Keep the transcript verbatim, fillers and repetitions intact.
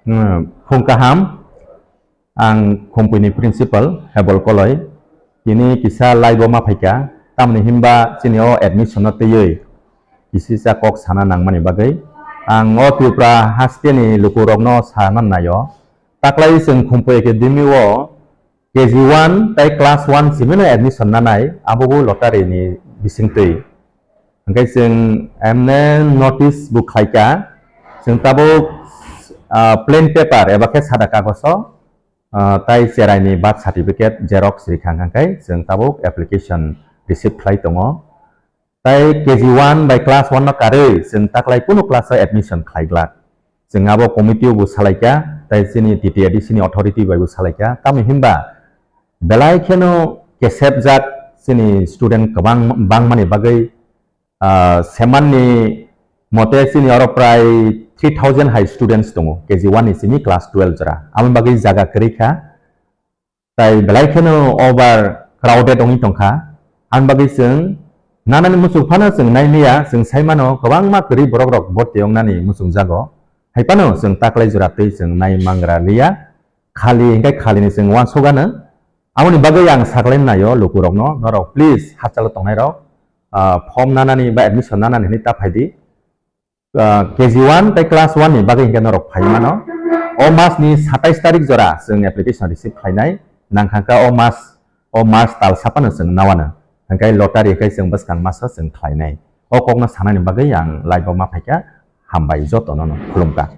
Hmm, phung kaham, ang Khumpui ni principal Hebol Koloi. Tini kisa live o ma phaikha, tamni himba chini o admission no twiwi kisisa kok sana nangmani bagwi. Ang o Tripura haste ni lukurokno sana naio. Taklai chwng Khumpui Academy o K G one tai class one simino admission nanai, abo bo lottery ni bisingtwi. Hingke chwng emne notice bo khlaikha, chwng tabuk, ah, plain paper eba khe sada kagoso, ah, tai cherai ni birth certificate xerox rikha hingke chwng tabuk application receive khlai tongo. Tai K G one bai class one no karwi chwng taklai kunu class o admission khlai glak. Chwng abo committee o bo salaikha, tai chini T T A D C ni authority bai bo salaikha. Tamni himba belai kheno kesepjak chini student kwbang bangmani bagwi, ah, semanni mote chini oro prai three thousand hai students tongo, K G one ni simi class twelve jora. Aboni bagwi jaga kwrwi kha. Tai belai kheno over crowded wngwi tongkha. Ang bagwi chwng nanani muchung phano chwng nai liya, chwng sai mano kwbangma kwrwi borok rok borti wngnani muchung jago. Hai phano chwng taklai jora twi chwng nai mangra liya. Khali hingke khali ni chwng uansuk ano. Aboni bagwi ang saklai naio lukurokno, norok please hachalo tongnai rok, ah, form nanani ba admission nanani hinwi ta phaidi. Ah, K G one tai class one ni bagwi hingke norok phai mano. O mas ni satais tarik jora chwng application receive khlainai. Nangkha kha o mas, o mas talsa phano chwng nawano. Hingke lottery hingke chwng bwskang maso chwng khlainai. O kokno sanani bagwi ang live o ma phaikha. Hambai jotono no khulumkha.